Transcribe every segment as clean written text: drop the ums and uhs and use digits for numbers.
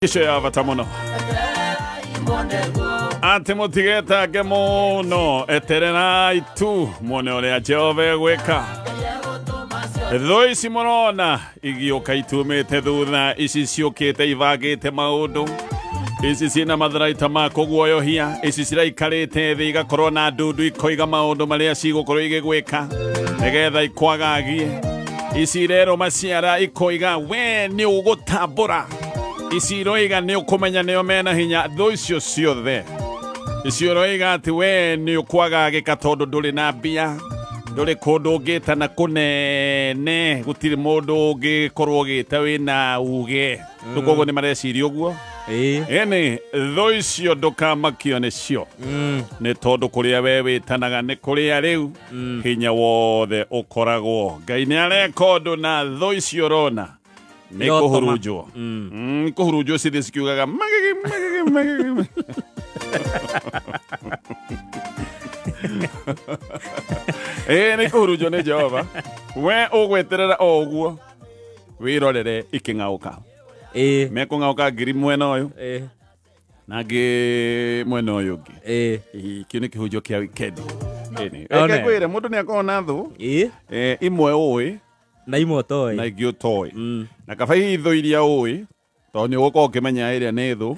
Icio ya bata muno atĩ mũtigetange mũno, etererai tu muone ũrĩa Jehova egwĩka. Thũ ici mũrona igĩũka itumĩte thutha, ici ciũkĩte ibangĩte maũndũ, ici ciĩna matharaita ma kũguoyohia, ici ciraikarĩte thĩ igakorwo na ndundu ikoiga maũndũ marĩa cigũkorwo igĩgwĩka nĩgetha ikwagagie. Ici irerwo maciara ikoiga we nĩ ũgũtambũra, ici iroiga nĩ ũkũmenya nĩo mena hinya. Thũ icio ciothe icio iroiga atĩ we nĩ ũkwagagĩka tondũ ndũrĩ na mbia, ndũrĩ kũndũ ũngĩtana kũnene, gũtirĩ mũndũ ũngĩkorwo ũgĩta wĩna uge. Rĩu koguo nĩ mareciria ũguo. Ĩni thũ icio ndũkamakio nĩcio, nĩ tondũ kũrĩa we wĩtanaga nĩ kũrĩa rĩu hinya wothe ũkoragwo. Ngai nĩ areka ũndũ na thũ icio ũrona nĩ Irotoma. kũhurunjwo. Kũhurunjwo cithĩ cikiugaga magigi magigi magigi. Ĩĩ nĩ kũhurunjwo nĩ Jehova. We ũgweterera o ũguo wĩrorere ikĩng'aũka. Mekũng'aũka ngiri mwena ũyũ na ngĩ mwena ũyũ ũngĩ. Kĩu nĩ kĩhunjio kĩa wikendi. Ĩni. One. Reke ngwĩre mũndũ nĩ akoragwo na thũ imwe ũĩ na imwe ũtoĩ na ingĩ ũtoĩ. Na kaba hihi thũ iria ũĩ tondũ nĩ ũgũkorwo ũkĩmenya ĩrĩa nĩ thũ,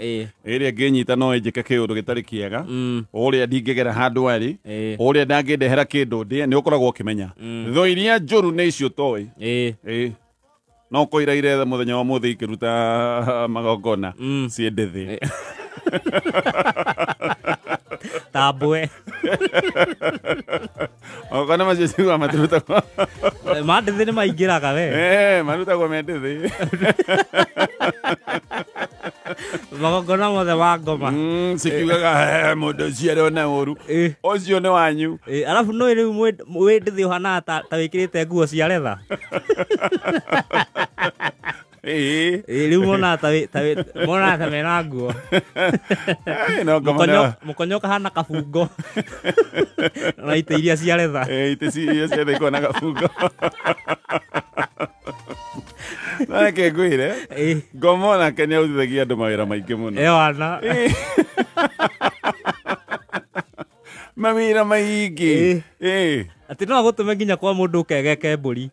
ĩrĩa ĩngĩnyita no ĩnjĩke kĩũndũ gĩtarĩ kĩega, ũrĩa ndingĩgera handũ arĩ, ũrĩa ndangĩndehera kĩndũ ndĩe, nĩ ũkoragwo ũkĩmenya. Thũ iria njũru nĩ icio ũtoĩ. No kũira iretha mũthenya wa mũthĩ ikĩruta magongona ciĩ ndĩthĩ. Ta mbwe. Magongona macio ciguaga matirutagwo. Ma ndĩthĩ nĩ maingĩraga we. Marutagwo me ndĩthĩ. Magongona mothe ma ngoma. Cikiugaga mũndũ ũcio arona ũru. Ũcio nĩ wanyu. Arabu nĩ rĩu wĩ ndĩthĩ ũhanaga ta wĩkĩrĩte nguo cia retha. Rĩu monaga monaga ta mena nguo. No ngoma nĩ Mũkonyo kahana kabungo. Na itĩ iria cia retha. Itĩ iria cia retha ikoragwo na kabungo. No reke ngwĩre, ngoma onake nĩ arutithagia andũ mawĩra maingĩ mũno. Ewana. Mawĩra maingĩ. Atĩ no agũtũme nginya kwa mũndũ ũkegeke mbũri.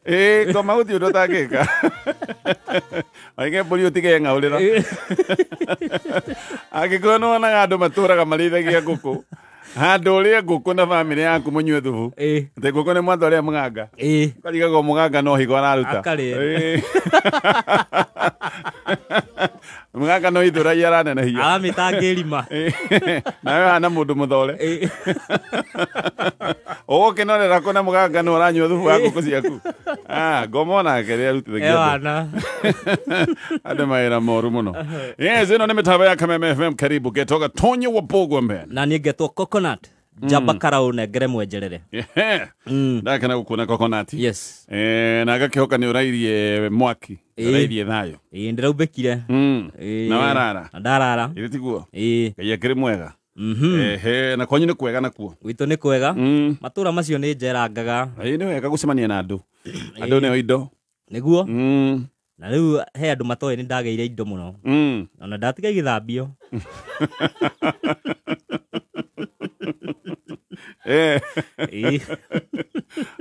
Ngoma gũtirĩ ũndũ ũtangĩka. Oige mbũri ũtige ng'aũrĩra. Angĩkorwo nĩ wonaga andũ matũraga marĩithagia ngũkũ, handũ ũrĩe ngũkũ na bamĩrĩ yaku mũnyue thubu. Atĩ ngũkũ nĩ mwatwarĩra mũganga. Ũkarigagwo mũganga no higo araruta. Akarĩa. Mũganga no ithũragia aranenehia. Aramĩtanga ĩrima. Nawe hana mũndũ mũthore. Ũgũkĩnorera kũ na mũganga no ũranyua thubu wa ngũkũ ciaku. Ngoma onake rĩrĩa arutithagia andũ. Ewana. Andũ mawĩra moru mũno. Yes, ĩno nĩ mĩtambo ya Kameme FM. Karibu getoga Tonyo wa Bogwa mbere. Na niĩ ngetwo Coconut. Njamba karau nengere mwenjerere. Ndakena gũkuona Coconut. Yes. Na ngakĩhoka nĩ ũrairie mwaki, ũrairie thayũ. Ndĩraumbĩkire. Na warara. Na ndarara. Ĩrĩ tiguo? Ngai akĩrĩ mwega. Na kwanyu nĩ kwega nakuo? Gwitũ nĩ kwega. Matũra macio nĩ njerangaga. Nĩ wega gũcemania na andũ. Andũ nĩo indo. Nĩguo? Na rĩu he andũ matoĩ nĩ ndagĩire indo mũno. Ona ndatiga igĩthambio.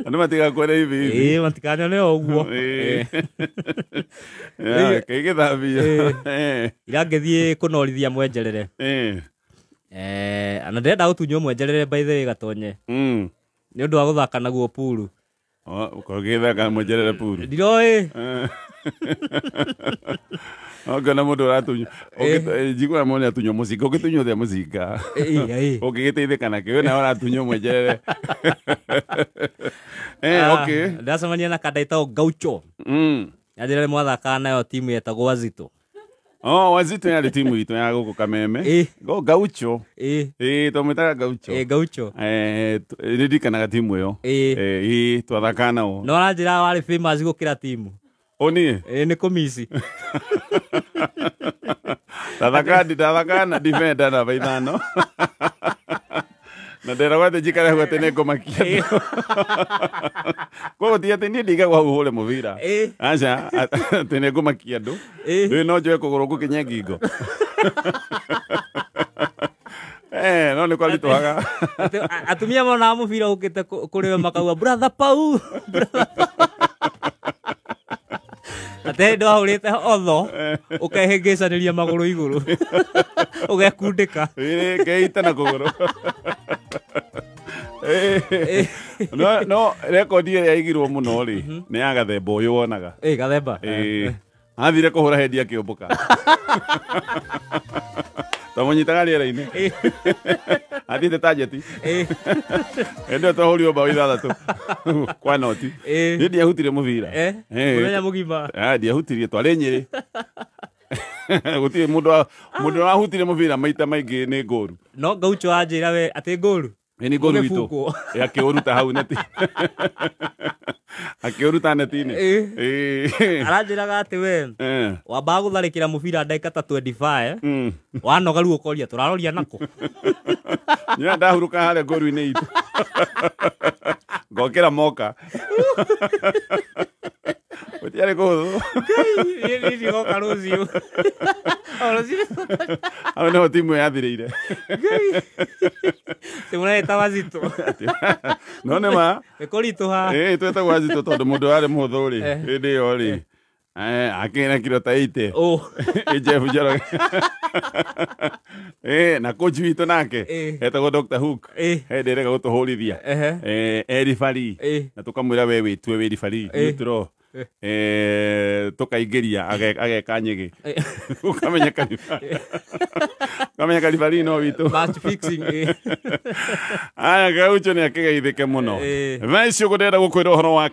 Andũ matigakuone hivi hivi. Matikanyone o ũguo. Kĩgĩthambio. Ira ngĩthiĩ kũnorithia mwenjerere. Ona ndĩrenda gũtunywo mwenjerere by the way Gatonye. Nĩ ũndũ wa gũthaka naguo puru. Ũgĩthaka mwenjerere puru. Ndiroĩ. Ũngĩona mũndũ ũratunywo, njiguaga mũndũ nĩatunywo mũcinga, ũngĩtunywo atĩa mũcinga? Ũngĩgĩteithĩka nakĩ? We nawe ũratunywo mwenjerere. Ndacemania na kanda ĩtagwo Gaucho. Yanjĩra nĩ mwathakaga nayo timu yetagwo Wazito. Wazito yarĩ timu itũ ya gũkũ Kameme. Gaucho. Twamwĩtaga Gaucho. Gaucho. Nĩ ndirikanaga timu ĩyo. Twathakaga nao. No aranjĩra warĩ famous gũkĩra timu. Niĩ? Nĩ kũmici. Ndathaka na defender namba 5. Na nderagwo atĩ njikare hau atĩ nĩ ngũmakia andũ. Koguo ti atĩ niĩ ndigagwo hau hũre mũbira. Aca, atĩ nĩ ngũmakia andũ. Ndũĩ no njoe kũgũrũ ngũkinye ngingo. No nĩ kwaritũhaga. Atumia monaga mũbira ũkĩte kũrĩ we makauga brother Pau, brother Pau. Atĩ hĩndĩ wahũrĩte otho ũkehĩngĩcanĩria magũrũ igũrũ ũgekundĩka. Ngeita na kũgũrũ. No rekondi ĩrĩa yaigirwo mũno rĩ nĩ ya Gathemba ũyũ wonaga. Gathemba. Athire kũhũra hendi akĩũmbũka. Twamũnyitaga rĩera-inĩ. Athiĩte ta njeti. Hĩndĩ ĩyo twahũrirwo mbaũ 6 kwa noti. Niĩ ndiahutirie mũbira. Mũthenya mũgima. Ndiahutirie, twarĩ Nyĩrĩ. Gũtirĩ mũndũ ũrahutirie mũbira maita maingĩ nĩ ngũru. No Gaucho anjĩra we atĩ ngũru. Nĩ ngũru witũ. Akĩũruta hau neti. Akĩũruta neti-inĩ. Aranjĩraga atĩ we wambaga gũtharĩkĩra mũbira ndagĩka ta 25 wanoga rĩu ũkoria tũraroria nako. Nyoya ndahurũka harĩa ngũru-inĩ itũ. Ngokĩra moka. Gũtiarĩ kũhũthũ. Niĩ ndigoka rũciũ. Hau nĩho timu yathirĩire. Tũmũreta Wazito. No nĩ ma. Nĩ kũritũha. Twetagwo Wazito tondũ mũndũ warĩ mũhũthũ rĩ hĩndĩ ĩyo rĩ akĩrĩ na kiro ta 80. Jeff Njoroge. Na coach witũ nake etagwo Dr. Hook. Hĩndĩ ĩrega gũtũhũrithia. Referee. Na tũkamwĩra we wĩtue wĩ referee. Neutral. Tukaingĩria ageka nyĩgĩ. Ũkamenya referee no witũ. Match fixing. Aya Gaucho nĩ akĩgeithĩke mũno. Thaa ici ũguo ndĩrenda gũkwĩra ũhoro wa